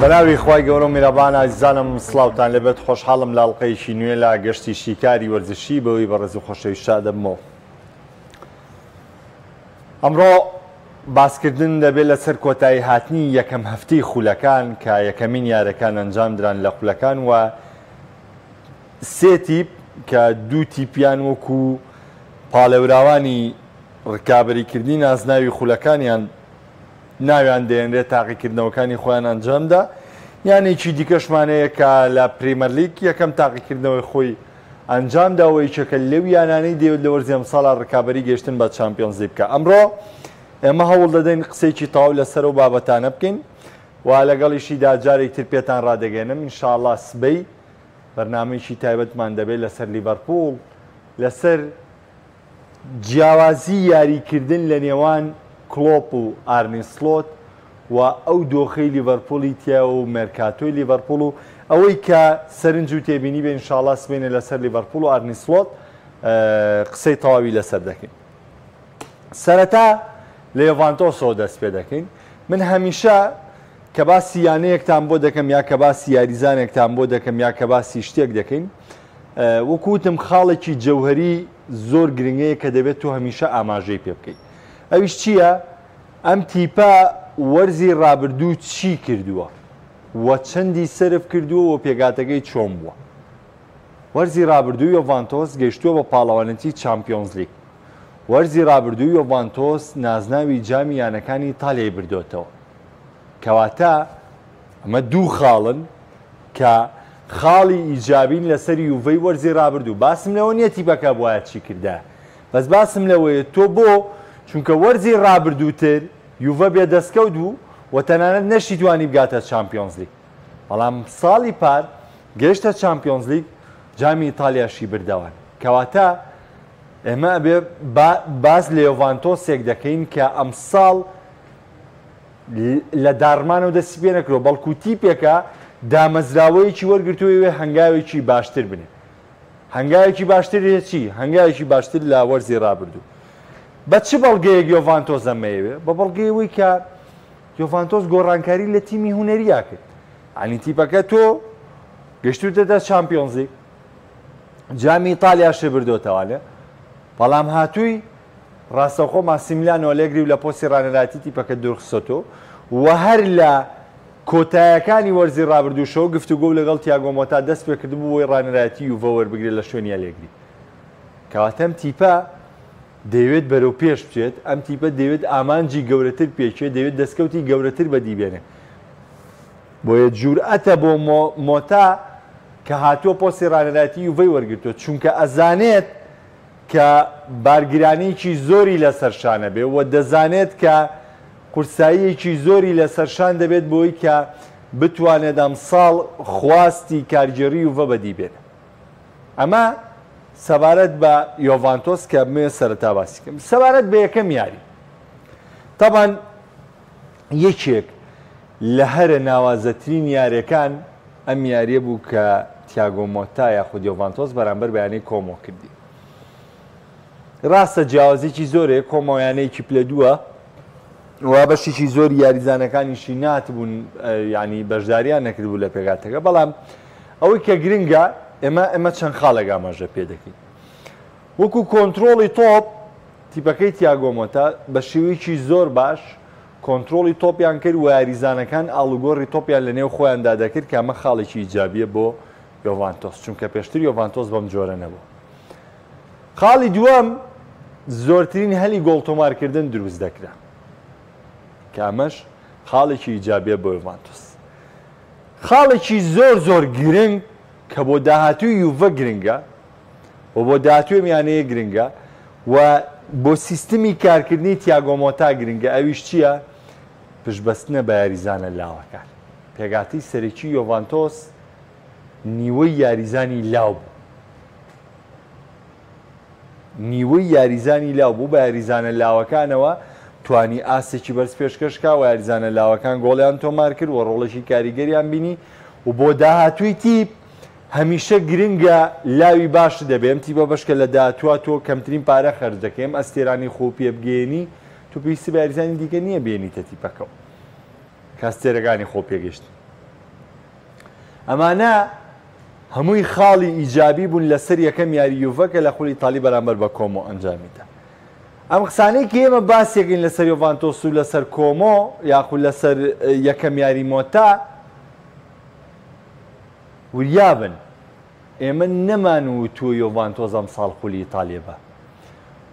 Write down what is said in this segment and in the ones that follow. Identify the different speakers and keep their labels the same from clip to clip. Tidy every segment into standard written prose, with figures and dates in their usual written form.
Speaker 1: بەناوی خوای گەورە و میرەبان ئازیزانم سڵاوتان لێبێت خۆشحاڵم لە ئەڵقەیەکی نوێ لە گەشتی شیکاری وەرزشی بەوەی بەڕێز و خۆشەویست شادەبمەوە. ئەمڕۆ باسکردن دەبێت لەسەر کۆتایی هاتنی یەکەم هەفتەی خولەکان کە یەکەمین یارەکان ئەنجام دران لە خولەکان و سێ تیپ کە دوو تیپیان وەکو پاڵێوراوانی ڕکابەریکردنی نازناوی خولەکانیان ناویان دێنرێت تاقیکردنەوەکانی خۆیان ئەنجامدا. یانێکی دیکەشمان هەیە کە لە پریمەرلیگ یەکەم تاقیکردنەوەی خۆی ئەنجامدا و یەکێکە لەو یانانەی دەیەوێت لە وەرزی ئەمساڵا ڕکابەری گەیشتن بە چامپیۆنزلیگ بکات. ئەمڕۆ ئێمە هەوڵ دەدەین قسەیەکی تەواو لەسەر ئەو بابەتانە بکەین و لەگەڵیشیدا جارێکی تر پێتان ڕادەگەیەنم ئینشاڵڵا سبەی بەرنامەیەکی تایبەتمان دەبێت لەسەر لیڤەرپوڵ لەسەر جیاوازی یاریکردن لە نێوان کڵۆپ و ئارنی سلۆت و ئەو دۆخەی لیڤەرپوڵی تیایە و مێرکاتۆی لیڤەرپوڵ و ئەوەی کە سەرنج و تێبینی بێ ئینشاڵا سبەینێ لەسەر لیڤەرپوڵ و ئارنی سلۆت قسەی تەواوی لەسەر دەکەین. سەرەتا لە یۆڤانتۆسەوە دەست پێ دەکەین. من هەمیشە کە باسی یانەیەکتان بۆ دەکەم یا کە باسی یاریزانێکتان بۆ دەکەم یا کە باسی شتێک دەکەین وەکو وتم خاڵێکی جەوهەری زۆر گرنگەیە کە دەبێت تۆ هەمیشە ئاماژەی پێ بکەیت ئەویش چییە؟ ئەم تیپە وەرزی ڕابردوو چی کردووە و چەندی سەرف کردووە و پێکهاتەکەی چۆن بووە؟ وەرزی ڕابردوو یۆڤانتۆس گەیشتووە بە پاڵەوانێتی چامپیۆنزلیگ. وەرزی ڕابردوو یۆڤانتۆس نازناوی جامی یانەکانی ئیتالیای بردۆتەوە. کەواتە ئەمە دوو خاڵن کە خاڵی ئیجابین لەسەر یوڤەی وەرزی رابردوو. باسم لەوە نییە تیپەکە بوایە چی کردایە، بەس باسم لەوەیە تۆ بۆ چونکە وەرزی رابردووتر یوڤە بێ دەستکەوت بوو و تەنانەت نەشیتوانی بگاتە چامپیۆنزلیگ، بەڵام ساڵی پار گەیشتە چامپیۆنزلیگ جامی ئیتالیاشی بردەوە. کەواتە ئێمە ئەبێ باس لە یۆڤانتۆسێک دەکەین کە ئەمساڵ لە داڕمانەوە دەستی پێ نەکردووە، بەڵکو تیپێکە دامەزراوەیەکی وەرگرتووە ئەوێ هەنگاوێکی باشتر بنێ. هەنگاوێکی باشتر لە چی؟ هەنگاوێکی باشتر لە وەرزی ڕابردوو. بە چ بەڵگەیەک یۆڤانتۆس ئەمەیەوێ؟ بە بەڵگەی ئەوەی کە یۆڤانتۆس گۆڕانکاری لە تیمی هونەریا کرد. یانی تیپەکە تۆ گەشتوتەتە چامپیۆنزلیگ، جامی ئیتالیاشی بردۆتەوانێ، بەڵام هاتووی ڕاستەوخۆ ماسیملیانۆ ئەلێگری و لە پۆستی ڕانەرایەتی تیپەکە دوورخستۆتەوە و هەر لە کۆتایەکانی وەرزی ڕابردووشەوە گفتوگۆ لەگەڵ تیاگۆ مۆتا دەستپێکردبوو بۆی ڕانەرایەتی یوڤە وەربگرێت لە شوێنی ئەلێگری. کەواتە ئەم تیپە دەیەوێت بەرەو پێش بچێت، ئەم تیپە دەیەوێت ئامانجی گەورەتر پێکێت، دەیەوێت دەستکەوتی گەورەتر بەدی بێنێت. بۆیە جورئەتە بۆ مۆتا کە هاتووە پۆستی ڕانەرایەتی یوڤەی وەرگرتووە، چونکە ئەزانێت کە بارگرانییەکی زۆری لەسەر شانە بێ و دەزانێت کە قورساییەکی زۆری لەسەر شان دەبێت بۆی کە بتوانێت ئەمساڵ خواستی کارگێڕی یوڤە بەدی بێنێت. ئەمە سەبارەت بە یۆڤانتۆس کە بمەوێت سەرەتا باسی کەم. سەبارەت بە یەکەم یاری تەبان یەکێک لە هەرە ناوازەترین یاریەکان ئەم یاریە بوو کە تیاگۆ مۆتا یاخود یۆڤانتۆس بەرامبەر بە یانەی کۆمۆ کردی. ڕاستە جیاوازیی زۆر هەیە، کۆمۆ یانەیەکی پلە دووە و بەشێکی زۆری یاریزانەکانیشی ناتبوون ینی بەشداریان نەکردبوو لە پێکهاتەکە، بەڵام ئەوەی کە گرنگە ئێمە چەند خاڵێک ئاماژە پێ دەکەین. وەکو کۆنترۆڵی تۆپ تیپەکەی تیاگۆ مۆتا بە شێوەیەکی زۆر باش کۆنترۆڵی تۆپیان کرد و یاریزانەکان ئاڵوگۆڕی تۆپیان لە نێو خۆیاندا دەکرد کە ئەمە خاڵێکی ئیجابییە بۆ یۆڤانتۆس چونکە پێشتر یۆڤانتۆس بەم جۆرە نەبوو. خاڵی دووەم زۆرترین هەلی گۆڵ تۆمارکردن دروست دەکرا کە ئەمەش خاڵێکی ئیجابیە بۆ یۆڤانتۆس. خاڵێکی زۆر زۆر گرنگ کە بۆ داهاتووی یوڤە گرنگە و بۆ داهاتووی ئەم یانەیە گرنگە و بۆ سیستمی کارکردنی تیاگۆ مۆتا گرنگە ئەویش چییە؟ پشتبەستنە بە یاریزانە لاوەکان. پێکهاتەی سەرەکی یۆڤانتۆس نیوەی یاریزانی لاو بوو. نیوەی یاریزانی لاو بوو بە یاریزانە لاوەکانەوە توانی ئاستێکی بەرز پێشکەش کا و یاریزانە لاوەکان گۆڵیان تۆمار کرد و ڕۆڵێکی کاریگەریان بینی و بۆ داهاتووی تیپ هەمیشە گرنگە لاوی باشت دەبێ ئەم تیپە بەشکە لە داهاتووا تۆ کەمترین پارە خەرج دەکەی ئەم ئەستێرانەی خۆو پێ بگەیەنی تۆ پێویستی بە یاریزانی دیکە نییە بێنیتە تیپەکەوە کە ئەستێرەکانی خۆ پێگەشتن. ئەمانە هەمووی خاڵی ئیجابی بوون لەسەر یەکەم یاری یوڤە کە لە خولی ئیتاڵی بەرامبەر بە کۆمۆ ئەنجامیدا. ئەم قسانەی کە ئێمە باسیەکەین لەسەر یۆڤانتۆس و لەسەر کۆمۆ یاخود لەسەر یەکەم یاری مۆتا وریابن ئێمە نەمان وتووە یۆڤانتۆس ئەمساڵ خولی ئیتالیە بە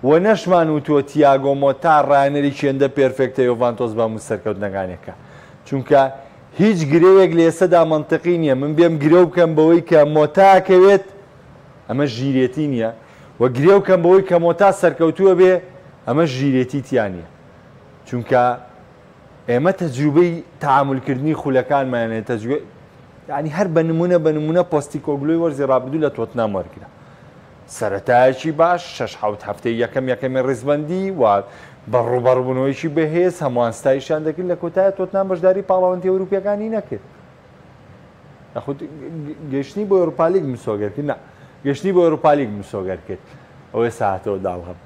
Speaker 1: و نەشمان وتووە تیاگۆ مۆتا ڕایەنەرێکی هێندە perfect ە یۆڤانتۆس بە هەموو سەرکەوتنەکانێکە چونکە هیچ گرەوێک لە ئێستەدا مەنتقی نییە من بێم گرەو بکەم بەوەی کە مۆتا کەوێت ئەمە ژیرێتی نییە و گرێو کەم بەوەی کە مۆتا سەرکەوتووە بێ ئەمەش ژیرێتی تیا نییە چونکە ئێمە تەجروبەی تەعامولکردنی خولەکانمان هەیە تەجروبە یعنی هەر بە نمونە بە نمونە پۆستیکۆگلۆی وەرزی ڕابردوو لە تۆتنام وەرگرە سەرەتایەکی باش شەش حەوت هەفتەی یەکەم یەکەمی ڕیزبەندی و بە ڕووبەڕووبوونەوەیەکی بەهێز هەمووان ستایشیان دەکرد لە کۆتایە تۆتنام بەشداری پاڵەوانێتی ئەوروپیەکانی نەکرد یاخود گەشتنی بۆ ئەوروپالیگ مسۆگەر کرد نا گەشتنی بۆ ئەوروپالیگ مسۆگەر کرد ئەوەی ساعتەوە داڵغم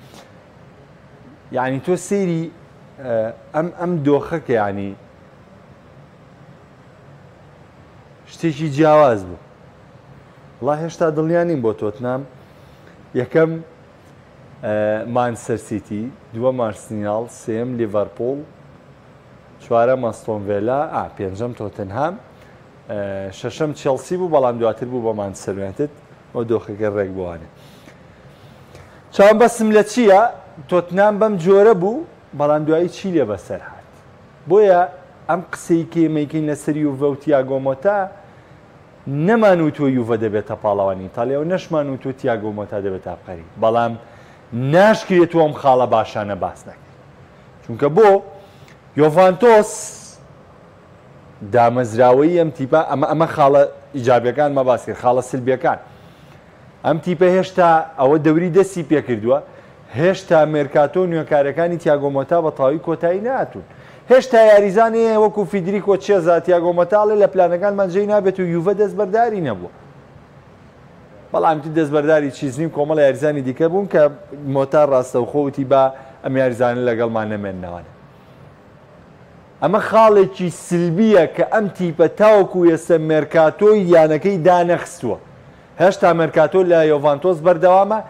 Speaker 1: یعنی تۆ سەیری ئەم ئەم دۆخە کە ینی شتێکی جیاواز بوو وڵا هێشتا دڵنیا نیم بۆ تۆتنام یەکەم مانچستەر سیتی دووەم ئارسیناڵ سێم لیڤەرپوڵ چوارەم ئەستۆن ڤێلا، پێنجەم تۆتنهام، شەشەم چێڵسی بوو، بەڵام دواتر بوو بە مانچستەر یونایتد و دۆخەکە ڕێک بۆوانێ. چاوم بەسم لە چییە؟ تۆتنام بەم جۆرە بوو، بەڵام دوایی چی لێ بەسەر هات؟ بۆیە ئەم قسەی کە ئێمەیکەین لەسەر یوڤە و تیاگۆ مۆتا، نەمان وتووە یوڤە دەبێتە پاڵەوانی ئیتاڵیا و نەشمان وتووە تیاگۆ مۆتا دەبێتە ئەبقەری، بەڵام ناشکرێت تۆ ئەم خاڵە باشانە باس نەکەی. چونکە بۆ یۆڤانتۆس دامەزراوەیی ئەم تیپە ئەمە ئەمە خاڵە ئیجابیەکان مە باس کرد خاڵە سلبیەکان ئەم تیپە هێشتا ئەوە دەوری دەستی پێکردووە هێشتا مێرکاتۆ نوێکارەکانی تیاگۆمۆتا بە تەواوی کۆتایی ناتون هێشتا یاریزان هەیە وەکو فیدریکۆ چێزا تیاگۆمۆتاڵێ لە پلانەکانمان جێی نابێت و یوڤە دەستبەرداری نەبووە بەڵام ئیتر دەستبەرداری چیزنی و کۆمەڵە یاریزانی دیکە بوون کە مۆتا ڕاستەوخۆ وتی با ئەم یاریزانە لەگەڵمان نەمێننەوە. ئەمە خاڵێکی سلبییە کە ئەم تیپە تاوەکو ئێستا مێرکاتۆی یانەکەی دانەخستووە. هێشتا مێرکاتۆ لە یۆڤانتۆس بەردەوامە،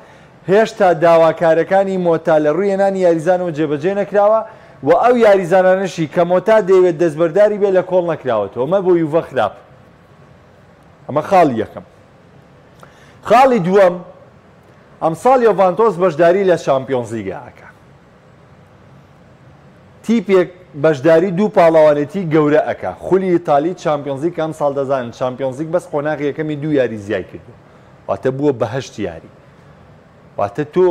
Speaker 1: هێشتا داواکارەکانی مۆتا لە ڕووی هێنانی یاریزانەوە جێبەجێ نەکراوە و ئەو یاریزانانەشی کە مۆتا دەیەوێت دەستبەرداری بێت لە کۆڵ نەکراوەتەوە. ئەمە بۆ یوڤە خراپە. ئەمە خاڵی یەکەم. خاڵی دووەم، ئەمساڵ یۆڤانتۆس بەشداری لە چامپیۆنزلیگا ئەکا. تیپێک بەشداری دوو پاڵەوانێتی گەورە ئەکا، خولی ئیتالی، چامپیۆنزلیگ کە ئەمساڵ دەزانن چامپیۆنزلیگ بەس قۆناغی یەکەمی دوو یاری زیای کردووە، واتە بووە بە هەشت یاری. واتە تۆ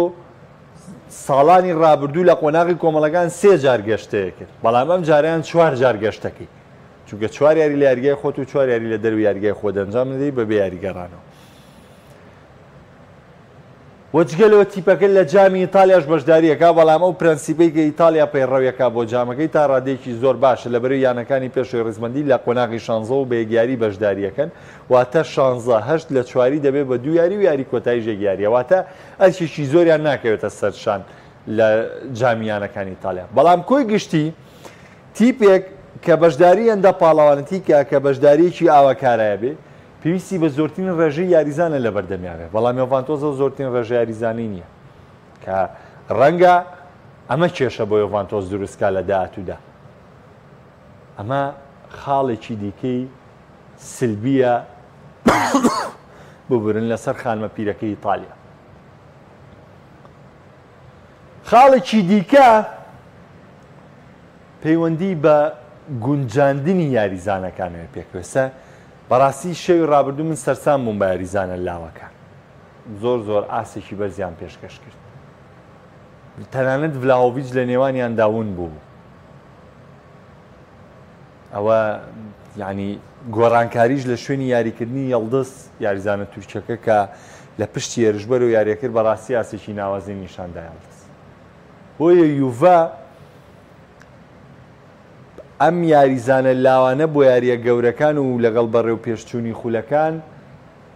Speaker 1: ساڵانی ڕابردوو لە قۆناغی کۆمەڵەکان سێ جار گەشتەیە کرد، بەڵام ئەم جارەیان چوار جار گەشتەکەی. چونکە چوار یاری لە یاریگای خۆت و چوار یاری لە دەرەوەی یاریگای خۆت ئەنجام دەدەی بەبێ یاری گەڕانەوە. وە جگە لەوە تیپەکە لە جامی ئیتالیاش بەشداریەکا، بەڵام ئەو پرەنسیپەی کە ئیتالیا پەیڕەویەکا بۆ جامەکەی تا ڕادەیەکی زۆر باشە لەبەرەی یانەکانی پێشەوەی ڕیزبەندی لە قۆناغی شانزە و بە یەک یاری بەشداریەکەن واتە شانزە هەشت لە چواری دەبێت بە دوو یاری و یاری کۆتاییش یەک یاریە واتە ئەرکێکی زۆریان ناکەوێتە سەر شان لە جامی یانەکانی ئیتالیا بەڵام کۆی گشتی تیپێک کە بەشداری ئەندە پاڵەوانێتی کە کە بەشدارییەکی ئاوا کارایە بێ، پێویستی بە زۆرترین ڕێژەی یاریزانە لە بەردەمیا بێ، بەڵام یۆڤانتۆس ئەو زۆرترین ڕێژە یاریزانەی نییە کە ڕەنگە ئەمە کێشە بۆ یۆڤانتۆس دروست کا لە داهاتوودا. ئەمە خاڵێکی دیکەی سلبیە ببورن لەسەر خانمە پیرەکەی ئیتالیا. خاڵێکی دیکە پەیوەندی بە گونجاندنی یاریزانەکانەوە پێکوێسە بەڕاستی شەوی ڕابردوو من سەرسام بووم بە یاریزانە لاوەکان زۆر زۆر ئاستێکی بەرزیان پێشکەش کرد تەنانەت ڤلاهۆڤیچ لە نێوانیاندا ون بوو ئەوە یعنی گۆڕانکاریش لە شوێنی یاریکردنی یەڵدز یاریزانە تورکیەکە کە لە پشتی هێرشبەر و یاریەکرد بەڕاستی ئاستێکی ناوازەی نیشاندا یەڵدز بۆیە یوڤە ئەم یاریزانە لاوانە بۆ یاریە گەورەکان و لەگەڵ بەڕێو پێشچوونی خولەکان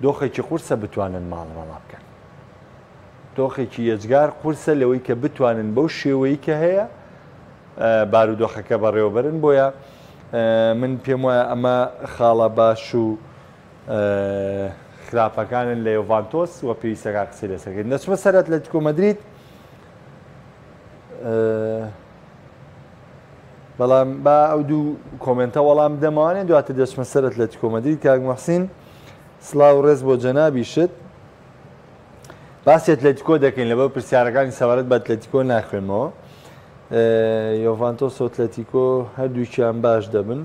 Speaker 1: دۆخێکی قورسە بتوانن ماڵەوەڵا بکەن دۆخێکی یەجگار قورسە لەوەی کە بتوانن بەو شێوەی کە هەیە بارودۆخەکە بەڕێوەبەرن بۆیە من پێم وایە ئەمە خاڵە باش و خراپەکانن لە یۆڤانتۆس و پێویستەکە قسەی لەسەرکردن دەچمە سەر ئەتلەتیکۆ مەدرید بەڵام با ئەو دوو comment ە وەڵام بدەمەوانێ دواتر دەچمە سەر ئەتلەتیکۆ مەدرید کاک محسین سڵاو ڕێز بۆ جەنابیشت باسی ئەتلەتیکۆ دەکەین لەبەر پرسیارەکانی سەبارەت بە ئەتلەتیکۆ ناخوێنمەوە یۆڤانتۆس و ئەتلەتیکۆ هەردووکیان باش دەبن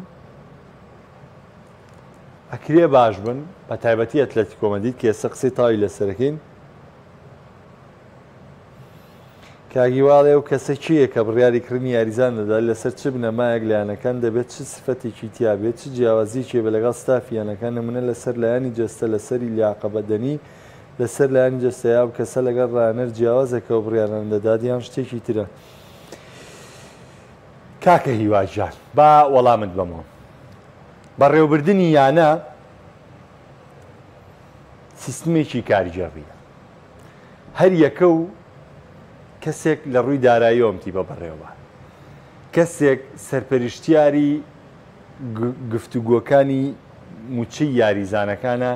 Speaker 1: ئەکرێ باش بن بە تایبەتی ئەتلەتیکۆ مەدرید کە ئێستا قسەی تاوی لەسەرەکەین کاک هیوا ئەڵێ ئەو کەسە کێیە کە بڕیاری کڕینی یاریزان دەدات، لەسەر چ بنەمایەک لە یانەکان دەبێت چ سفەتێکی تیابێت، چ جیاوازیەکی هەبێت لەگەڵ ستافی یانەکان، نمونە لەسەر لایەنی جەستە لەسەری لیاقە بەدەنی لەسەر لایەنی جەستە یا ئەو کەسە لەگەڵ ڕاهێنەر جیاوازە کە ئەو بڕیارانە دەدات یان شتێکی ترە؟ کاکە هیوا گیان با وەڵامت بەمەوە. بەڕێوەبردنی یانە سیستمێکی کارگێڕییە. هەر یەکە و کەسێک لە ڕووی داراییەوە ئەم تیپە بەڕێوەبات، کەسێک سەرپەرشتیاری گفتوگۆکانی مووچەی یاریزانەکانە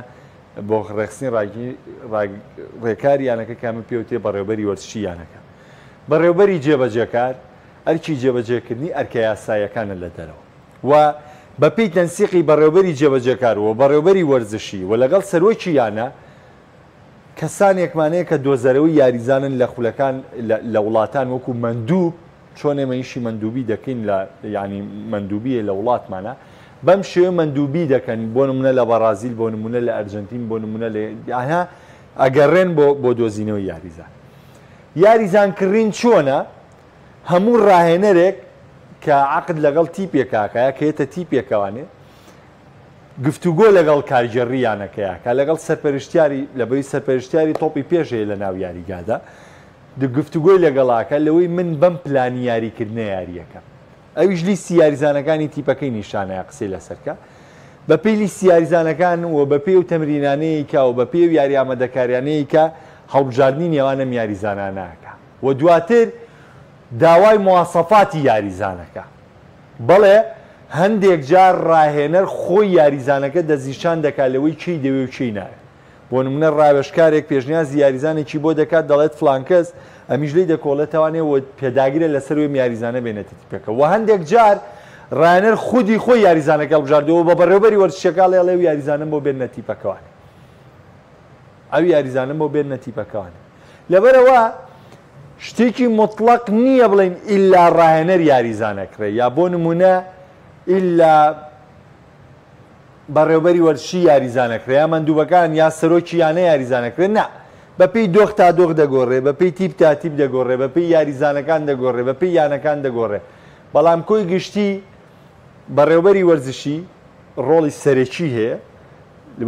Speaker 1: بۆ ڕێکخستنی ڕێکاری یانەکە کە ئەمە پێوترێ بەڕێوەبەری وەرزشی یانەکە. بەڕێوەبەری جێبەجێکار ئەرکی جێبەجێکردنی ئەرکە یاساییەکانە لە دەرەوە و بەپێی تەنسیقی بەڕێوەبەری جێبەجێکار و بەڕێوەبەری وەرزشی و لەگەڵ سەرۆکی یانە کەسانێکمان هەیە کە دۆزەرەوەی یاریزانن لە خولەکان لە وڵاتان وەکو مەندوب چۆن ئێمە ئیشی مەندوبی دەکەین لە یعنی مەندوبیە لە وڵاتمانە بەم شێوە مەندوبی دەکەن بۆ نمونە لە بەڕازیل بۆ نمونە لە ئەرجنتین بۆ نمونە لە یانە ئەگەڕێن بۆ بۆ دۆزینەوەی یاریزان یاریزان کڕین چۆنە هەموو ڕاهێنەرێک کە عقد لەگەڵ تیپێکاکە کە یەتە تیپێکەوانێ گفتوگۆ لەگەڵ کارگێڕی یانەکەیا کە لەگەڵ سەرپەرشتیاری لەبەری سەرپەرشتیاری تۆپی پێش هەیە لە ناو یاریگادا گفتوگۆی لەگەڵاکە لەوەی من بەم پلانی یاریکردنە یاریەکەم ئەویش لیستی یاریزانەکانی تیپەکەی نیشانەیە قسەی لەسەرکە بەپێی لیستی یاریزانەکان و بەپێی و تەمرینانەیە و بەپێی و یاری ئامادەکاریانەیە کە هەڵبژاردنی نێوانم یاریزانانەکە و دواتر داوای مواسەفاتی یاریزانەکە بەڵێ هەندێک جار ڕاهێنەر خۆی یاریزانەکە دەستنیشان دەکات لەوەی کێی دەوێت و کێی ناوێت. بۆ نمونە ڕاوێژکارێک پێشنیازی یاریزانێکی بۆ دەکات دەڵێت فلان کەس، ئەمیش لێی دەکۆڵێتەوانێ و پێداگرە لەسەر ئەوەی ئەم یاریزانە بێنێتە تیپەکە و هەندێک جار ڕاهێنەر خودی خۆی یاریزانەکە هەڵبژاردووە و بە بەڕێوەبەری وەرزشیەکە ئەڵێ ئەو یاریزانەم بۆ بێننە تیپەکەوانێ. ئەو یاریزانەم بۆ بێننە تیپەکەوانێ. لەبەرئەوە شتێکی موتڵەق نییە بڵێین ئیلا ڕاهێنەر یاریزان ئەکڕێ یا بۆ نموونە ئیلا بەڕێوبەری وەرزشی یاریزان ئەکڕێ یا مەندوبەکان یا سەرۆکی یانە یاریزان ئەکڕێ نا بەپێی دۆخ تا دۆخ دەگۆڕێ بەپێی تیپ تا تیپ دەگۆڕێ بەپێی یاریزانەکان دەگۆڕێ بەپێی یانەکان دەگۆڕێ بەڵام کۆی گشتی بەڕێوبەری وەرزشی ڕۆڵی سەرەکی هەیە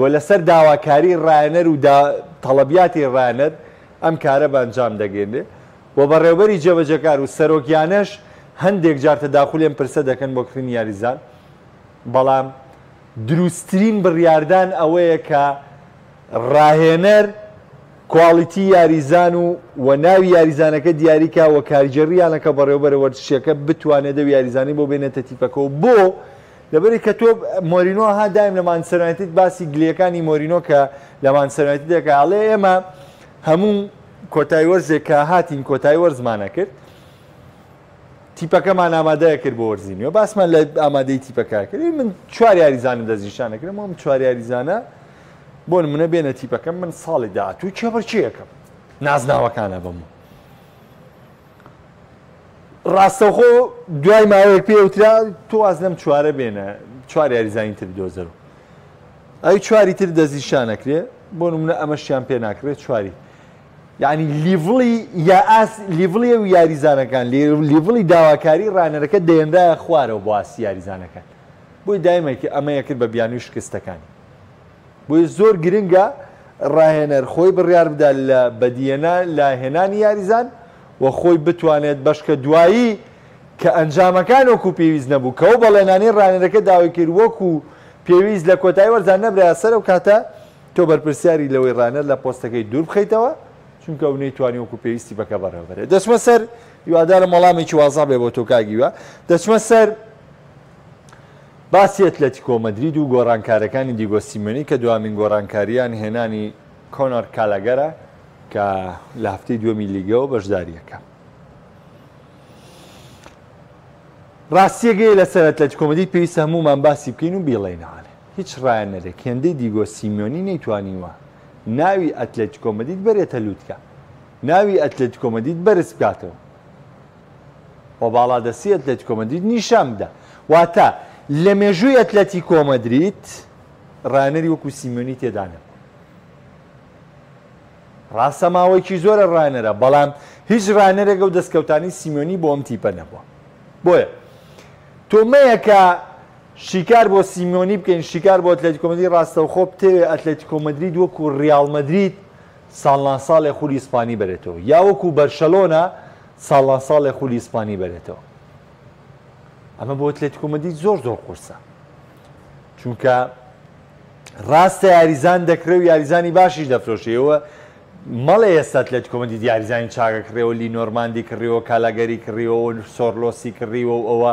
Speaker 1: و لەسەر داواکاری ڕایەنەر و تەڵەبیاتی ڕایەنەر ئەم کارە بە ئەنجام دەگەیەنرێ و بەڕێوبەری جێبەجێکار و سەرۆک یانەش هەندێک جار تەداخولی ئەم پرسە دەکەن بۆ کڕینی یاریزان بەڵام دروستترین بڕیاردان ئەوەیە کە ڕاهێنەر quality یاریزان و و ناوی یاریزانەکە دیاریکا و کارگێڕی یانەکە بەڕێوبەرە وەرزشیەکە بتوانێت ئەو یاریزانەی بۆ بێنێتە تیپەکە و بۆ لەبەری کە تۆ مۆرینۆ ها دایم لە مانچستەر یونایتد باسی گلەیەکانی مۆرینۆ کە لە مانچستەر یونایتد دەکا ئەڵێ ئێمە هەموو کۆتای وەرزێک کە هاتین کۆتای وەرزمانە کرد تیپەکەمان ئامادە کرد بۆ وەرزی نوێ باسمان لە ئامادەی تیپەکە کرد من چوار یاریزانم دەستنیشان نەکردم ئەم چوار یاریزانە بۆ نمونە بێنە تیپەکەم من ساڵی داهاتوو کێبڕکێیەکەم نازناوەکانە بەم ڕاستەوخۆ دوای ماوەیەک پێ وترا تۆ واز لەم چوارە بێنە چوار یاریزانی تر بدۆزەرەوە ئەوی چواری تر دەستنیشانەکرێ بۆ نمونە ئەمەشیان پێ ناکرێت چواری یعنی level ی یا ئاس level ی و یاریزانەکان level ی داواکاری ڕانەرەکە دەێنرایە خوارەوە بۆ ئاستی یاریزانەکان بۆی دایمێکی ئەمەیە کرد بە بیانوی شکستەکانی بۆیە زۆر گرنگە ڕاهێنەر خۆی بڕیار بدات لە بەدیهێنا لە هێنانی یاریزان و خۆی بتوانێت بەشکە دوایی کە ئەنجامەکان وەکو پێویست نەبوو کە ئەو بەڵێنانەی ڕاهێنەرەکە داوای کرد وەکو پێویست لە کۆتایی وەرزان نەبرایە سەر ئەو کاتە تۆ بەرپرسیاری لەوەی ڕاهێنەر لە پۆستەکەی دوور بخەیتەوە چونکە ئەو نەیتوانی وەکو پێویستی بەکە بەڕێوەبەرێت دەچمە سەر هیوادارم وەڵامێکی وازح بێ بۆ تۆ کاک هیوا دەچمە سەر. باسی ئەتلەتیکۆ مەدرید و گۆڕانکارەکانی دیگۆ سیمیۆنی کە دوامین گۆڕانکارییان هێنانی کۆنۆر کالاگەرە کە لە هەفتەی دووەمی لیگەوە بەشدارییەکە. ڕاستیەکەی لەسەر ئەتلەتیکۆ مەدرید پێویستە هەموومان باسی بکەین و بیڵێینەوانێ. هیچ ڕایەنەرێک هێندەی دیگۆ سیمیۆنی نەیتوانیوە ناوی ئەتلەتیکۆ مەدرید بەرێتە لوتکە، ناوی ئەتلەتیکۆ مەدرید بەرز بکاتەوە. و باڵادەستی ئەتلەتیکۆ مەدرید نیشان بدا. واتە لە مێژووی ئەتلەتیکۆ مەدرید ڕانەری وەکو سیمیۆنی تێدا نەبوو. ڕاستە ماوەیەکی زۆرە ڕانەرە، بەڵام هیچ ڕانەرێک ئەو دەستکەوتانەی سیمیۆنی بۆ ئەم تیپە نەبووە. بۆیە تۆ مەیە کە شیکار بۆ سیمیۆنی بکەین، شیکار بۆ ئەتلەتیکۆ مەدرید ڕاستەوخۆ بتەوێ ئەتلەتیکۆ مەدرید وەکو ڕیاڵ مەدرید ساڵناساڵێ خولی ئیسپانی بەرێتەوە یا وەکو بەرشەلۆنە ساڵناساڵێ خولی ئیسپانی بەرێتەوە. ئەمە بۆ ئەتلەتیکۆ مەدرید زۆر زۆر قورسە، چونکە ڕاستە یاریزان دەکرێ و یاریزانی باشیش دەفرۆشێەوە. مەڵێ ئێستا ئەتلەتیکۆ مەدرید یاریزانی چاکە کڕیەوە، لینۆرماندی کڕیەوە، کالاگەری کڕیەوە، سۆرلۆسی کڕیوە و ئەوە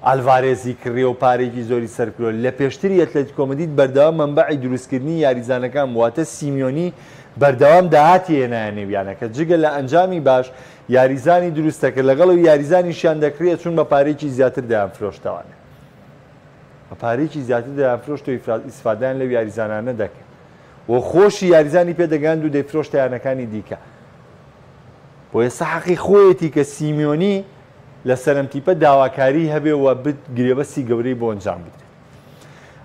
Speaker 1: ئالڤارێزی کڕیەوە، پارەیەکی زۆری سەرف کردووە. لە پێشتری ئەتلەتیکۆ مەدرید بەردەوام مەنبەعی دروستکردنی یاریزانەکان بوو، واتە سیمیۆنی بەردەوام داهاتی هێنایە نێو یانەکە، جگە لە ئەنجامی باش یاریزانی دروست دەکرد، لەگەڵ ئەوی یاریزانیشیان دەکڕیە چوون بە پارەیەکی زیاتر دەیانفرۆشتەوانێ، بە پارەیەکی زیاتر دەیانفرۆشت و ئیسفادەیان لەو یاریزانانە دەکرد و خۆشی یاریزانی پێدەگەیاند و دەیفرۆشتە یانەکانی دیکە. بۆیە حەقی خۆیەتی کە سیمیۆنی لەسەر ئەم تیپە داواکاری هەبێ و گرێبەستی گەورەی بۆ ئەنجام بدرێت.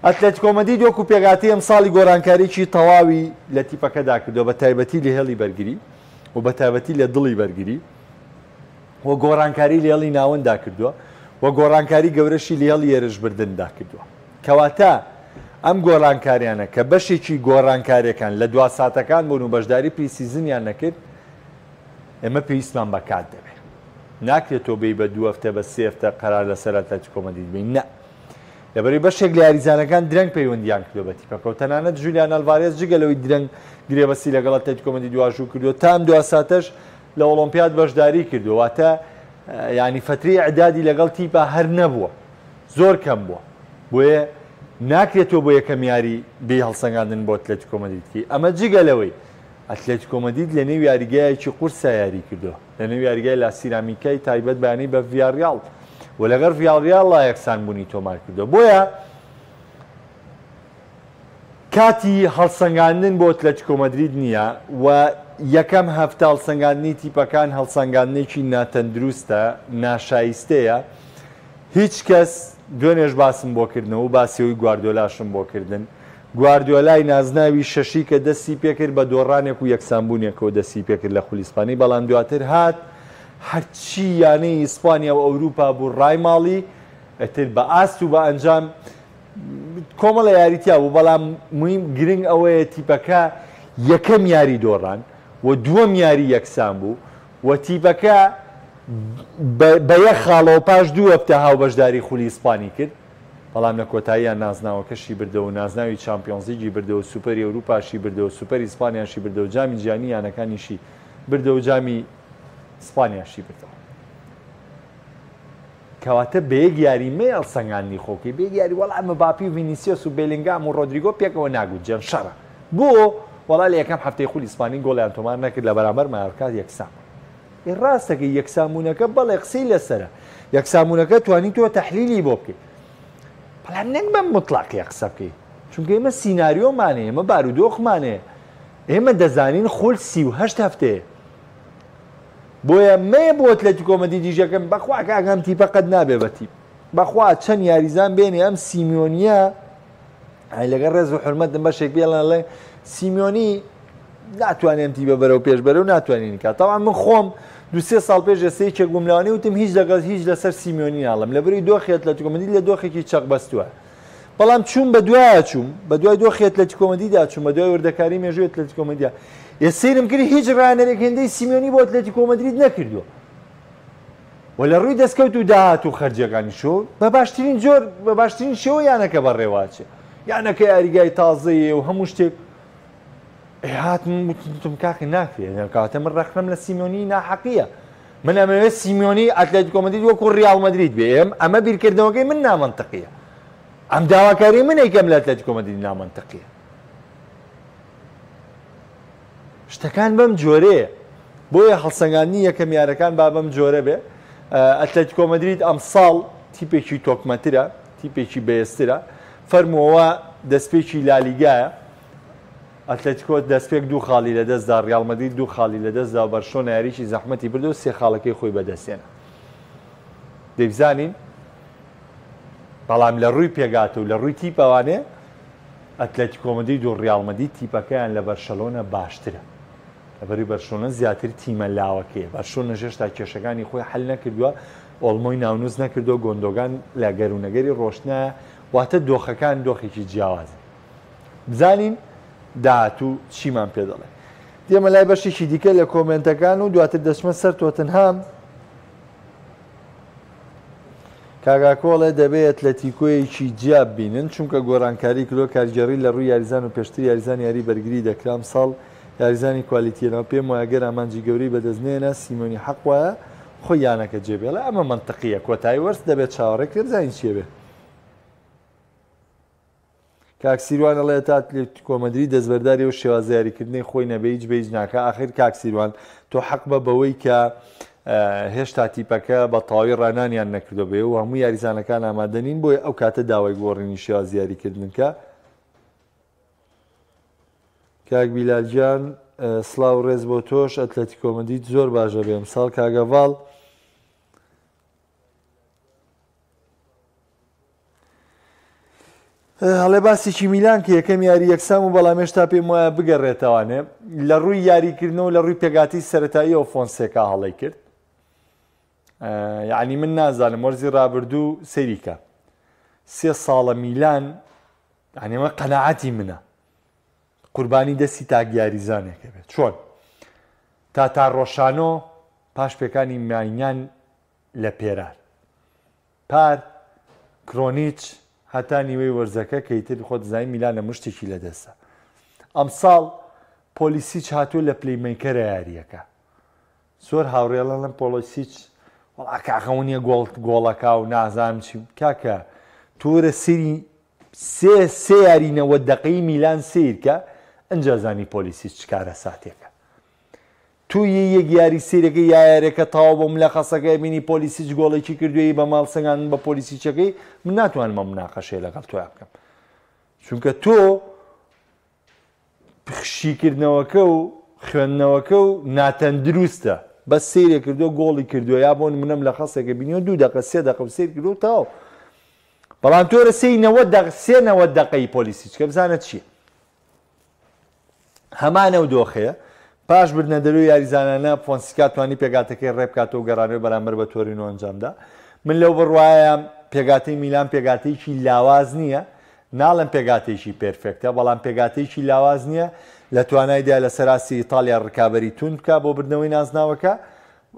Speaker 1: ئەتلەتیکۆ مەدرید وەکو پێکهاتەی ئەمساڵی گۆڕانکاریی تەواوی لە تیپەکەدا کردووە، بە تایبەتی لە هێڵی بەرگری و بە تایبەتی لە دڵی بەرگری و گۆڕانکاری لە هێڵی ناوەنددا کردووە و گۆڕانکاری گەورەشی لە هێڵی هێرشبردندا کردووە. کەواتە ئەم گۆڕانکاریانە کە بەشێکی گۆڕانکاریەکان لە دوا ساتەکان بوون و بەشداری pre-season یان نەکرد، ئێمە پێویستمان بە کات دەبێت. ناکرێت تۆ بێی بە دوو هەفتە بە سێ هەفتە قەرار لەسەر ئەتلەتیکۆ مەدرید بێی، نا. لەبەرەی بەشێک لە یاریزانەکان درەنگ پەیوەندیان کردووە بە تیپەکە و تەنانەت ژولیان ئەلڤارێز جگە لەوەی درەنگ گرێبەستی لەگەڵ ئەتلەتیکۆ مەدرید واژوو کردووە، تا ئەم دوا ساتەش لە ئۆڵۆمپیاد بەشداری کردووە، واتە یانی فەترەی ئیعدادی لەگەڵ تیپا هەر نەبووە، زۆر کەم بووە. بۆیە ناکرێت تۆ بۆ یەکەم یاری بێی هەڵسەنگاندن بۆ ئەتلەتیکۆ مەدرید بکەی، ئەمە جگە لەوەی ئەتلەتیکۆ مەدرید لەنێو یاریگایەکی قورسا یاری کردووە، لەنێو یاریگای لا سیرامیکای تایبەت بە یانەی بە ڤیاریاڵ و لەگەڵ ڤیاریاڵا یەکسانبوونی تۆمار کردووە. بۆیە کاتی هەڵسەنگاندن بۆ ئەتلەتیکۆ مەدرید نییە و یەکەم هەفتە هەڵسەنگاندنی تیپەکان هەڵسەنگاندنێکی ناتەندروستە، ناشایستەیە. هیچ کەس، دوێنێش باسم بۆ کردنەوە و باسی ئەوی گواردیۆلاشم بۆ کردن، گواردیۆلای نازناوی شەشی کە دەستی پێکرد بە دۆڕانێک و یەکسانبوونێکەوە دەستی پێکرد لە خولی ئیسپانی، بەڵام دواتر هات هەرچی یانەی ئیسپانیا و ئەوروپا بوو ڕایماڵی، ئیتر بە ئاست و بە ئەنجام کۆمەڵە یاری تیا بوو، بەڵام موهیم گرنگ ئەوەیە تیپەکە یەکەم یاری دۆڕان و دووەم یاری یەکسان بوو و تیپەکە بە یەک خاڵەوە پاش دوو هەفتە هاوبەشداری خولی ئیسپانی کرد، بەڵام لە کۆتاییان نازناوەکەشی بردەوە و نازناوی چامپیۆنزلیگی بردەوە، سوپەری ئەوروپاشی بردەوە، سوپەری ئیسپانیاشی بردەوە، جامی جیهانی یانەکانیشی بردەوە و جامی ئیسپانیاشی بردەوە. کەواتە بە یەک یاری مەیە هەڵسەنگاندنی خۆ بکەی، بە یەک یاری وەڵا مباپی و ڤینیسیۆس و بێلینگام و ڕۆدریگۆ پێکەوە ناگونجێن، شەڕە. بۆ؟ وەڵا لە یەکەم هەفتەی خولی ئیسپانی گۆڵیان تۆمار نەکرد لە بەرامبەر مایۆرکا یەکسان بوون. ئێ ڕاستەکەی یەکسانبوونەکە بەڵێ قسەی لەسەرە، یەکسانبوونەکە توانی تۆ تەحلیلی بۆ بکەی، بەڵام نەک بە موتڵەقیە قسە بکەی، چونکە ئێمە سیناریۆمان هەیە، ئێمە بارودۆخمان هەیە، ئێمە دەزانین خول 38 هەفتەیە. بۆیە مەیە بۆ ئەتلەتیکۆ مەدریدیش یەکەم، بەخوا کاکە ئەم تیپە قەت نابێ بە تیپ، بەخوا چەند یاریزان بێنێ ئەم سیمیۆنیە، ئەی لەگەڵ ڕێز و حورمەتم بەشێک بێڵن ئەڵێ سیمیۆنی ناتوانێت ئەم تیپە بەرەو پێش بەرەو ناتوانین کات. تەبعەن من خۆم دوو سێ ساڵ پێش ئێستا یەکێک بووم لەوانەیە وتم هیچ لەگەڵ هیچ لەسەر سیمیۆنی ناڵێم لەبەری دۆخی ئەتلەتیکۆ مەدرید لە دۆخێکی چەق بەستووە، بەڵام چووم بە دوایە چووم بە دوای دۆخی ئەتلەتیکۆ مەدریدا چووم بە دوای وردەکاری مێژووی ئەتلەتیکۆ مەدریدا، ئێ سەیرم کرد هیچ ڕانەرێک هێندەی سیمیۆنی بۆ ئەتلەتیکۆ مەدرید نەکردووە و لە ڕووی دەستکەوت و داهات و خەرجیەکانیشەوە بە باشترین جۆر بە باشترین شێوە یانەکە بەڕێوەچێ، یانەکە یاریگای تازەیە و هەموو شتێک. هاتم وتم کاکە ناکرێت، کاتە من ڕەخنەم لە سیمیۆنی ناحەقیە، من ئەمەوێت سیمیۆنی ئەتلەتیکۆ مەدرید وەکو ڕیاڵ مەدرید بێ، ئەمە بیرکردنەوەکەی من نامەنتقیە. ئەم داواکاری منێک ئەم لە ئەتلەتیکۆ مەدرید نامەنتقیە. شتەکان بەم جۆرەیە بۆیە هەڵسەنگاندنی یەکەم یارەکان با بەم جۆرە بێ. ئەتلەتیکۆ مەدرید ئەمساڵ تیپێکی تۆکمەترە، تیپێکی بەهێزترە. فەرمووەوە دەستپێکی لالیگایە. ئەتلەتیکۆ دەستپێک دوو خاڵی لەدەستدا، ریاڵ مەدرید دوو خاڵی لەدەستدا و بەرشلۆنە یاریی زەحمەتی برد و سێ خاڵەکەی خۆی بەدەستهێنا. دەیبزانین، بەڵام لە رووی پێکهاتە و لە رووی تیپەوانێ ئەتلەتیکۆ مەدرید و ریاڵ مەدرید تیپەکەیان لە بەرشەلۆنە باشترە. لەبەرئەوەی بەرشلۆنە زیاتر تیمە لاوەکەیە. بەرشلۆنەش هێشتا کێشەکانی خۆی حەل نەکردووە، ئۆڵمۆی ناونووس نەکردووە، گۆندۆگان لە گەروونەگەری رۆشتنایە، واتە دۆخەکان دۆخێکی جیاوازن. بزانین داهاتوو چیمان پێ دەڵێ. دێمە لای بەشێکی دیکە لە کۆمێنتەکان و دواتر دەچمە سەر تۆتنهام. کاک ئاکۆ ئەڵێ دەبێ ئەتلەتیکۆیەکی جیا ببینن چونکە گۆرانکاری کردوە کارگێڕی لە ڕووی یاریزان و پێشتر یاریزان یاری بەرگری دەکرا ئەمساڵ یاریزانی کوالیتی هێناوە پێم وایە گەر ئامانجی گەورەی بەدەست نەهێنا سیمۆنی حەق وایە خۆی یانەکە جێبێڵێ ئەمە مەنتقیە کۆتایی وەرز دەبێت چاوەڕێ کرێ بزانین چیە بێ. کاک سیروان ئەڵێ تا ئەتلەتیکۆ مەدرید دەستبەرداری ئەو شێوازە یاریکردنەی خۆی نەبێ هیچ بە هیچ ناکا ئاخر کاک سیروان تۆ حەق بە بەوەی کە هێشتا تیپەکە بە تەواوی ڕانانیان نەکردو بێ و هەموو یاریزانەکان ئامادە نین بۆیە ئەو کاتە داوای گۆڕینی شێوازی یاریکردن کە کاک بیلال گیان سڵاو ڕێز بۆ تۆش ئەتلەتیکۆ مەدرید زۆر باشە بێم ساڵ کاگەڤاڵ هەڵێ باسێکی میلان کە یەکەم یاری یەکسان و بەڵام هێشتا پێم وایە بگەڕێتەوانێ لە ڕووی یاریکردنەوە لە ڕووی پێگاتی سەتاییەوە فۆنسێکا هەڵی کرد یعنی من نازانم وەرزی رابردوو سەیریکە سێ ساڵە میلان یعنیمە قەنەعەتی منە قوربانی دەستی تاک یاریزانێکە بێت چۆن تا تا ڕۆشانۆ پاش پێکانی ماینان لە پێرار پار کرۆنیچ هەتا نیوەی وەرزەکە کە ئیتر خۆت دەزانی میلان هەموو شتێکی لەدەستە. ئەمساڵ پۆلیسیچ هاتووە لە playmaker ە یارییەکە. زۆر هاوڕێ ئەڵێن پۆلیسیچ وەڵا کاکە ئەوە نییە گۆڵ گۆڵەکا و نازانم چی. کاکە تۆ وەرە سەیری سێ سێ یاری 90 دەقەی میلان سەیرکە ئەنجا زانی پۆلیسیچ چ کارەساتێکە. تۆ یەی یەک یاری سەیرەکەی یا یاریەکە تەواو بۆ ملەخەسەکە ئەبینی پۆلیسیچ گۆڵێکی کردووە یەی بە ماڵ سەنگاندن بە پۆلیسیچەکەی من ناتوانم ئەم مناقەشەیە لەگەڵ تۆیا بکەم چونکە تۆ شیکردنەوەکە و خوێندنەوەکە و ناتەندروستە بەس سەیرێ کردووە گۆڵی کردووە یا بۆ منم لە خەسێکە بینیوە دوو دەقە سێ دەقە و سیر کردووە تەواو بەڵام تۆرە سێی نەوە دەق سێ نەوە دەقەی پۆلیسیچ کە بزانە چییە هەمان ئەو دۆخەیە، پاش بردنە دەرەوەی یاریزانانە، فۆنسیکا توانی پێکهاتەکەی ڕێبکاتەوە و گەڕانەوەی بەرامبەر بە تۆرینۆ ئەنجامدا. من لەو بڕوایەم پێکهاتەی میلان پێکهاتەیەکی لاواز نییە، ناڵێم پێکهاتەیەکی perfect ە، بەڵام پێکهاتەیەکی لاواز نییە، لە توانایدا لەسەر ئاستی ئیتاڵیا ڕکابەری توند بکات بۆ بردنەوەی نازناوەکە،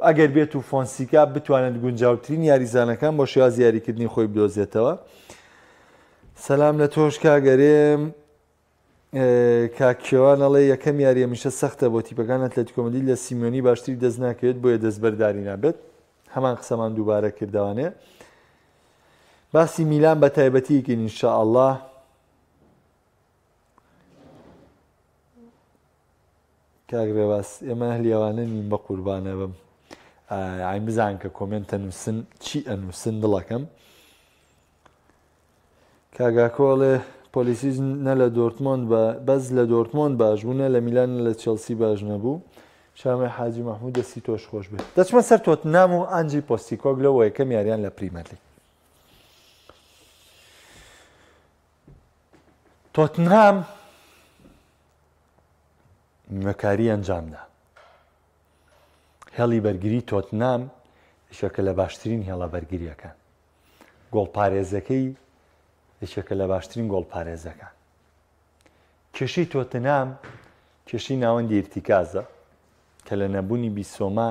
Speaker 1: ئەگەر بێت و فۆنسیکا بتوانێت گونجاوترین یاریزانەکان بۆ شێوازی یاریکردنی خۆی بدۆزێتەوە. سەلام لە تۆش کاک ئەرێم. کاک کێوان ئەڵێ یەکەم یاری هەمیشە سەختە بۆ تیپەکان ئەتلەتیکۆ مەدرید لە سیمیۆنی باشتری دەست ناکەوێت بۆیە دەستبەرداری نابێت هەمان قسەمان دووبارە کردوانێ باسی میلان بە تایبەتیەکەین ئینشاءاللە کاک ڕێواس ئێمە ئەهلی ئەوانە نین بە قوربانە بم ئاین بزان کە comment ئەنووسن چی ئەنووسن دڵەکەم کاک ئاکۆ ئەڵێ پۆلیسیچ نە لە دۆرتمۆند بە بەس لە دۆرتمۆند باش بوو نە لە میلان نە لە چێڵسی باش نەبوو شامە حاجی محمود دەستی تۆش خۆش بێت دەچمە سەر تۆتنام و ئانجی پۆستیکۆگلۆ و یەکەم یاریان لە پریمەرلیگ تۆتنهام نوێکاری ئەنجامدا هێڵی بەرگری تۆتنام یەکێکە لە باشترین هێڵە بەرگریەکان گۆڵپارێزەکەی یەکێکە لە باشترین گۆڵپارێزەکان. کێشەی تۆتنهام کێشەی ناوەندی ئیرتیکازە کە لە نەبوونی بیسۆما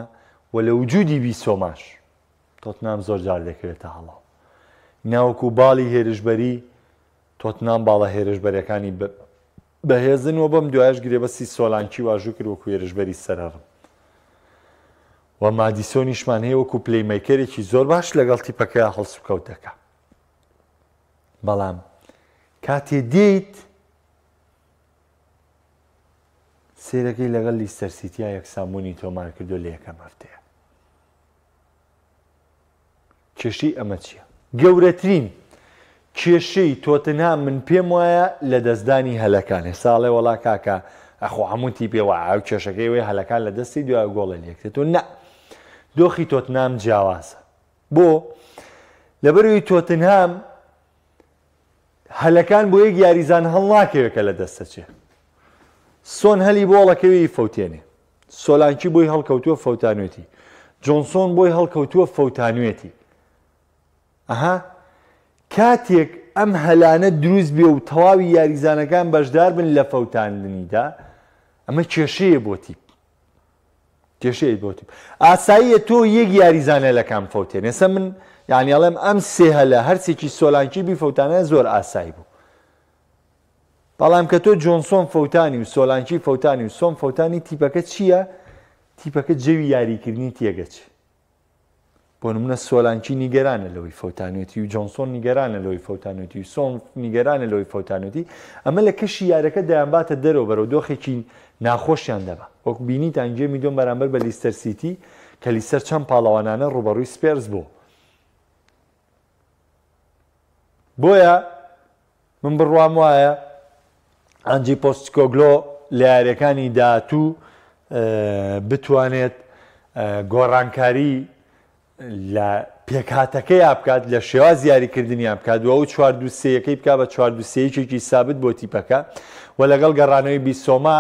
Speaker 1: و لە وجودی بیسۆماش تۆتنام زۆر جار دەکەوێتە هەڵەوە. ناوەکو باڵی هێرشبەری تۆتنام باڵە هێرشبەرەکانی بەهێزن و بەم دوایش گرێبەستی سۆلانکی واژوو کرد وەکو هێرشبەری سەرهەڕم. و مادیسۆنیشمان هەیە وەکو playmaker ێکی زۆر باش لەگەڵ تیپەکەیا هەڵسوکەوت دەکا. بەڵام. کاتێ دێیت سێرەکەی لەگەڵ لیستەر سیتیا یەکسانبوونی تۆمار کردو لە یەکەم هەفتەیە. کێشەی ئەمە چییە؟ گەورەترین کێشەی تۆتنهام من پێم وایە لەدەستدانی هەلەکان ئێستا ئەڵێ وەڵا کاکە ئەخۆ هەموو تیپێ وایە ئەو کێشەکەی ئەوەیە هەلەکان لە دەستی دوای گۆڵە لێکرێت و نا دۆخی تۆتنام جیاوازە بۆ لەبەرەوەی تۆتنهام هەلەکان بۆ یەک یاریزان هەڵناکەوێت کە لە دەستەچێ سۆن هەلی بۆڵەکەوی فەوتێنێ سۆلانکی بۆی هەڵکەوتووە فەوتانوێتی جۆنسۆن بۆی هەڵکەوتووە فەوتانوێتی ئەها کاتێک ئەم هەلانە دروست بێ و تەواوی یاریزانەکان بەشدار بن لە فەوتاندنیدا ئەمە کێشەیە بۆ تیپ کێشەیە بۆ تیپ ئاساییە تۆ یەک یاریزانە لە کام فەوتێن ئێستا من یعنی ئەڵێم ئەم سێ هەلە هەرسێکی سۆلانکی بیفەوتانە زۆر ئاسایی بوو بەڵام کە تۆ جۆنسۆن فەوتانی و سۆلانکی فەوتانی و سۆن فەوتانی تیپەکە چییە؟ تیپەکە جەوی یاریکردنی تێگەچ. بۆ نمونە سۆلانکی نیگەرانە لەوەی فەوتانێتی و جۆنسۆن نیگەرانە لەوەی فەوتانێتی و سۆن نیگەرانە لەوەی فەوتانێتی ئەمە لە کەشی یارەکە دەیانباتە دەرەوە بەرەو دۆخێکی ناخۆشیان دەبا وەک بینیتان گێمی دۆم بەرامبەر بە لیستەر سیتی کە لیستەر چەند پاڵەوانانە ڕوبەڕووی سپێرز بوو بۆیە من بڕوام وایە ئانجی پۆستکۆگلۆ لە یاریەکانی داهاتوو بتوانێت گۆڕانکاری لە پێکهاتەکەیا بکات لە شێواز یاریکردنیان بکات و ئەو چوار دوو سێیەکەی بکات بە چوار دوو سێیەکێکی سابت بۆ تیپەکە و لەگەڵ گەڕانەوەی بیسۆما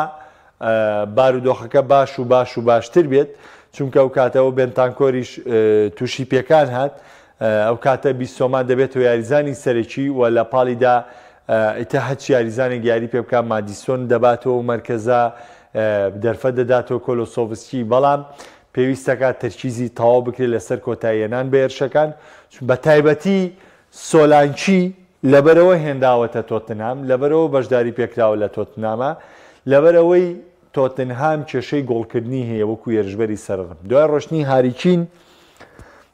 Speaker 1: بارودۆخەکە باش و باش و باشتر بێت چونکە ئەو کاتەوە بێنتانکۆریش تووشی پێکان هات ئەو کاتە بیسۆما دەبێتەوە یاریزانی سەرەکی و لە پاڵیدا ئیتر هەچ یاریزانێک یاری پێ بکات مادیسۆن دەباتەوە و مەرکەزە دەرفەت دەداتەوە کۆلۆسۆڤسکی بەڵام پێویستەکات تەرکیزی تەواو بکرێت لەسەر کۆتاییەنان بە هێرشەکان بە تایبەتی سۆلانکی لەبەرەوە هێنراوەتە تۆتنهام لەبەرەوە بەشداری پێکراوە لە تۆتنامە لەبەرەوەی تۆتنهام کێشەی گۆڵکردنی هەیە وەکو هێرشبەری سەرڕم دوای ڕۆشتنی هاریکین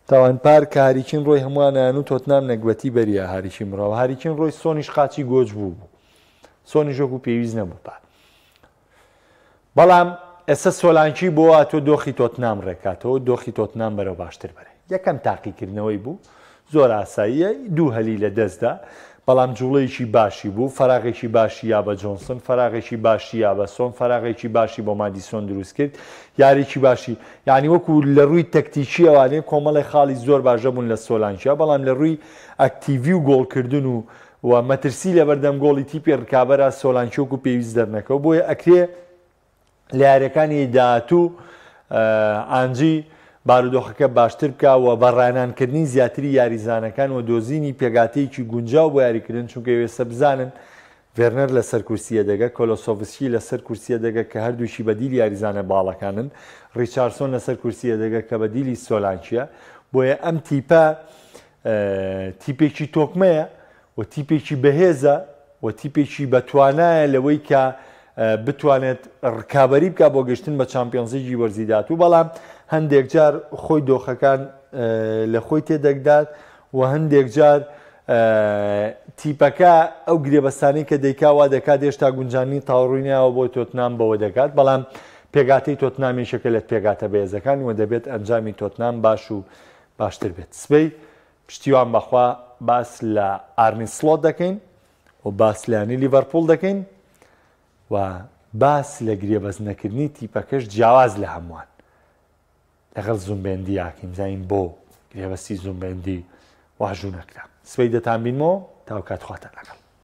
Speaker 1: تاوان پار کە هاریکین ڕۆی هەمووانیان و تۆتنام نەگبەتی بەریە هاریکین بڕاوە هاریکین ڕۆی سۆنیش قاچی گۆج بوو بوو سۆنیش وەکو پێویست نەبوو پار بەڵام ئێستا سۆلانکی بۆ تۆ دۆخی تۆتنام ڕێکاتەوە دۆخی تۆتنام بەرەو باشتر بەرێ یەکەم تاقیکردنەوەی بوو زۆر ئاساییە دوو هەلی لە دەستدا بەڵام جوڵەیەکی باشی بوو، فەراغێکی باشی یا بە جۆنسن، فەراغێکی باشی یا بە سۆن، فەراغێکی باشی بۆ مادیسۆن دروست کرد، یاریی باشی یانی وەکو لە رووی تەکتیکییەوانێ کۆمەڵێ خاڵی زۆر باش هەبوون لە سۆلانکیا، بەڵام لە رووی ئەکتیڤی و گۆڵکردن و و مەترسی لەبەردەم گۆڵی تیپی رکابەرا سۆلانکی وەکو پێویست دەرنەکەوت، بۆیە ئەکرێ لە یاریەکانی داهاتوو ئانجی بارودۆخەکە باشتر بکا و بە ڕانانکردنی زیاتری یاریزانەکان و دۆزینی پێگاتەیەکی گونجاو بۆ یاریکردن چونکە ئێستا بزانن ڤێرنەر لەسەر کورسیە دەگە کۆلۆسۆڤسکی لەسەر کورسیە دەگە کە هەردووکی بەدیل یاریزانە باڵەکانن ڕیچارسۆن لەسەر کورسیە دەگە کە بەدیلی سۆلانکیە بۆیە ئەم تیپە تیپێکی تۆکمەیە و تیپێکی بەهێزە و تیپێکی بەتوانایە لەوەی کە بتوانێت ڕکابەری بکات بۆ گەشتن بە چامپیۆنزلیگی وەرزی داهاتوو، بەڵام هەندێک جار خۆی دۆخەکان لە خۆی تێدەگدات و هەندێک جار تیپەکە ئەو گرێبەستانەی کە دەیکا وا دەکات هێشتا گونجاندنی تاوڕووی ناوە بۆ تۆتنام بەوە دەگات، بەڵام پێگاتەی تۆتنام یەکێکە لە پێگاتە بەهێزەکان و دەبێت ئەنجامی تۆتنام باش و باشتر بێت. سبەی پشتیوان بەخوا باس لە ئارنی سڵۆت دەکەین و باس لە یانەی لیڤەرپوڵ دەکەین و باس لە گرێبەست نەکردنی تیپەکەش جیاواز لە هەمووان لەگەڵ زومبێندی یاکەین بزانین بۆ گرێبەستی زومبێندی واژوو نەکرا. سبەی دەتانبینمەوە تاو کات خواتان لەگەڵ.